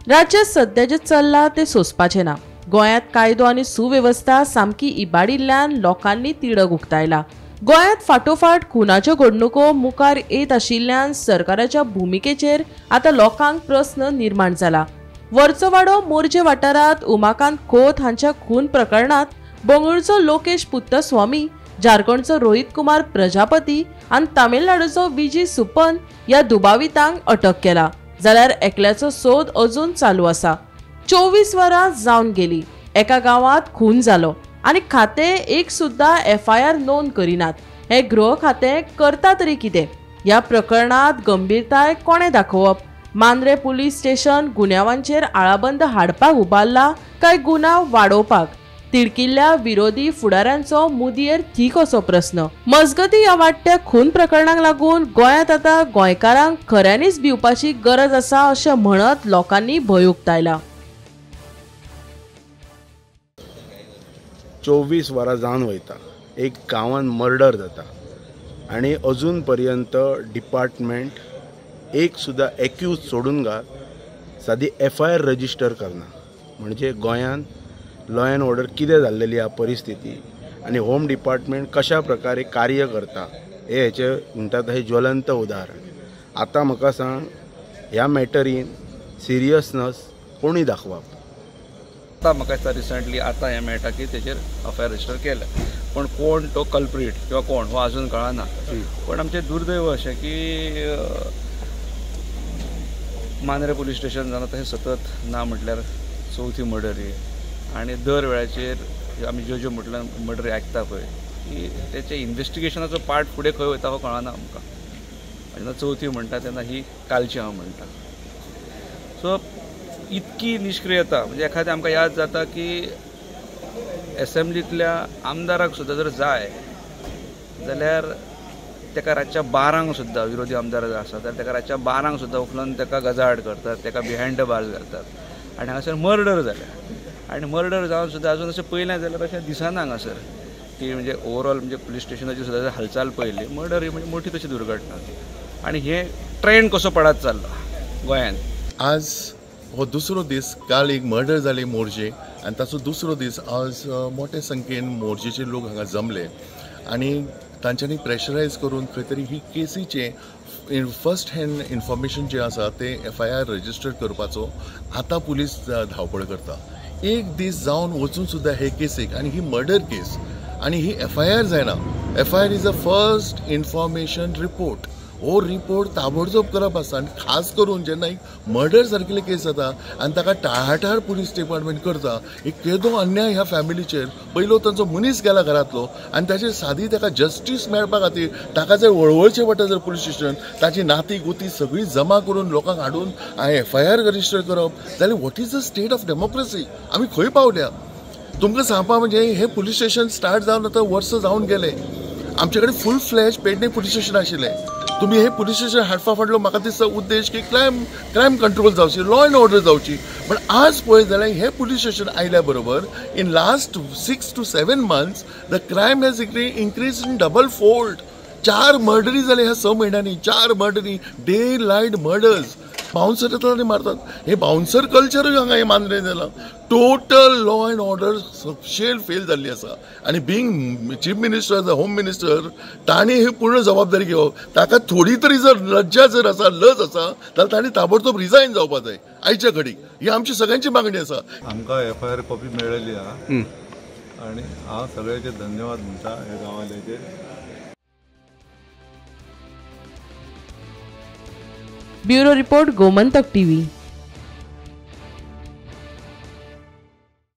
राज्यात सध्या जें चल्लां तें सोंसपाचें ना. गोंयांत कायदो आनी सुवेवस्था सामकी इबाडिल्ल्यान लोकांनी तिडक उक्तायला. गोंयांत फाटोफाट खुनाच्यो घडणुको मुखार येत आशिल्ल्यान सरकाराच्या भुमिकेचेर आतां लोकांक प्रस्न निर्माण जाला. वरचोवाडो मोरजे वाठारांत उमाकांत खोत हांच्या खून प्रकरणांत बंगळुरूचो लोकेश पुत्तस्वामी, झारखंडचो रोहित कुमार प्रजापती आनी तामिळनाडूचो विजी सुपन ह्या दुबावितांक अटक केला, जाल्यार एकल्याचो सोद अजून चालू आसा. 24 वरां जावन गेली, एका गांवांत खून जालो आनी खातें एक सुद्दां एफआयआर नोंद करिनात. हें गृह खातें करता तरी कितें? ह्या प्रकरणांत गंभीरताय कोणें दाखोवप? मांद्रें पुलीस स्टेशन गुन्यांवांचेर आळाबंद हाडपाक उबारला काय गुन्यांव वाडोवपाक? तिडकिल्ल्या विरोधी फुडाऱ्यांचो मुदयेर थीक असो प्रस्न. मजगती ह्या वाडट्या खून प्रकरणाक लागून गोंयांत आतां गोंयकारांक खऱ्यांनीच भिवपाची गरज आसा अशें म्हणत लोकांनी भंय उक्तायला. 24 वरां जावन वयता, एक गांवान मर्डर जाता आनी अजून पर्यंत डिपार्टमेंट एक सुद्दां एक्यूज सोडून घाल सादी एफआयआर रजिस्टर करना. म्हणजे गोंयांत लॉ एंड ऑर्डर कितें जाल्लेली आहा परिस्थिती आनी होम डिपार्टमेंट कशा प्रकारे कार्य करता हे हेचें म्हणटात हें ज्वलंत उदाहरण. आतां म्हाका सांग, ह्या मॅटरीन सिरियसनस कोणी दाखोवप? आतां म्हाका दिसता रिसंटली आतां हें मेळटा की तेचेर एफआयआर रजिस्टर केलें, पूण कोण तो कल्प्रीट किंवा कोण हो आजून कळना. पण आमचें दुर्दैव अशें की मांद्रें पुलीस स्टेशन जावन आतां हें सतत ना म्हटल्यार चवथी मर्डर ही, आनी दर वेळाचेर आमी ज्यो ज्यो म्हटल्यार मर्डरी आयकता पळय की तेचे इन्वेस्टिगेशनाचो पार्ट फुडें खंय वयता हो कळना आमकां. जेन्ना चवथी म्हणटा तेन्ना ही कालची हांव म्हणटा. सो इतकी निश्क्रियता म्हणजे एखादें आमकां याद जाता की एसेंब्लींतल्या आमदाराक सुद्दां जर जाय जाल्यार ताका रातच्या 12 सुद्दां, विरोधी आमदार जर आसा जाल्यार ताका रातच्या 12 सुद्दां उखलून ताका गजाआड करतात, ताका बिहायंड the bars घालतात. आनी हांगासर मर्डर जाल्या आनी मर्डर जावन सुद्दां अजून अशें पळयलें जाल्यार अशें दिसना हांगासर की म्हणजे ओवरऑल म्हणजे पुलीस स्टेशनाची सुद्दां हालचाल पळयली, मर्डर ही म्हणजे मोठी तशी दुर्घटना आनी हे ट्रेंड कसो पडत चल्ला गोंयांत. आज हो दुसरो दीस, काल एक मर्डर जाली मोरजे आनी ताचो दुसरो दीस आज मोठे संख्येन मोरजेचे लोक हांगा जमले आनी तांच्यांनी प्रेशरायज करून खंय तरी ही केसीचें फर्स्ट हँड इन्फॉर्मेशन जें आसा तें एफआयआर रजिस्टर करपाचो आतां पुलीस धांवपळ करता. एक दीस जावन वचून सुद्दां हे केसीक, आनी ही मर्डर केस आनी ही एफआयआर जायना. FIR is a first information report. हो रिपोर्ट ताबडतोब करप आसता आनी खास करून जेन्ना एक मर्डर सारकिल्ले केस जाता आनी ताका टाळाटाळ पुलीस डिपार्टमेंट करता, एक केदो अन्याय ह्या फॅमिलीचेर. पयलो तांचो मनीस गेला घरांतलो आनी ताचेर सादी ताका जस्टीस मेळपा खातीर ताका जर वळवळचें पडटा जर पुलीस स्टेशन, ताची नाती गोती सगळी जमा करून लोकांक हाडून एफआयआर रजिस्टर करप जाल्यार what is the state of democracy? आमी खंय पावल्या? तुमकां सांगपा म्हणजे हें पुलीस स्टेशन स्टार्ट जावन आतां वर्सां जावन गेलें. आमचे कडेन full fledge Pedne police station आशिल्लें. तुमी हे पुलीस स्टेशन हाडपा फाटलो म्हाका दिसता उद्देश की क्रायम कंट्रोल जावची, लॉ एंड ऑर्डर जावची. पण आज पळयत जाल्यार हे पुलीस स्टेशन आयल्या बरोबर in last 6 to 7 months the crime has increase in double fold. 4 मर्डरी जाले ह्या 6 म्हयन्यांनी, 4 मर्डरी, डे लायट मर्डर्स. बाउन्सर येतात आनी मारतात. हे बाउन्सर कल्चरूय हांगा हे मांद्रें जालां. टोटल लॉ एंड ऑर्डर सपशेल फेल जाल्ली आसा आनी being chief minister, the home minister, तांणी ही पूर्ण जबाबदारी घेवप. ताका थोडी तरी जर लज्जा जर आसा, लज आसा जाल्यार तांणी ताबडतोब रिजायन जावपा जाय आयच्या घडीक. ही आमची सगळ्यांची मागणी आसा. आमकां एफआयआर कॉपी मेळ्ळेली आहा आनी हांव सगळ्यांचे धन्यवाद म्हणटा ह्या गांवांल्याचेर. Bureau report, Gomantak TV.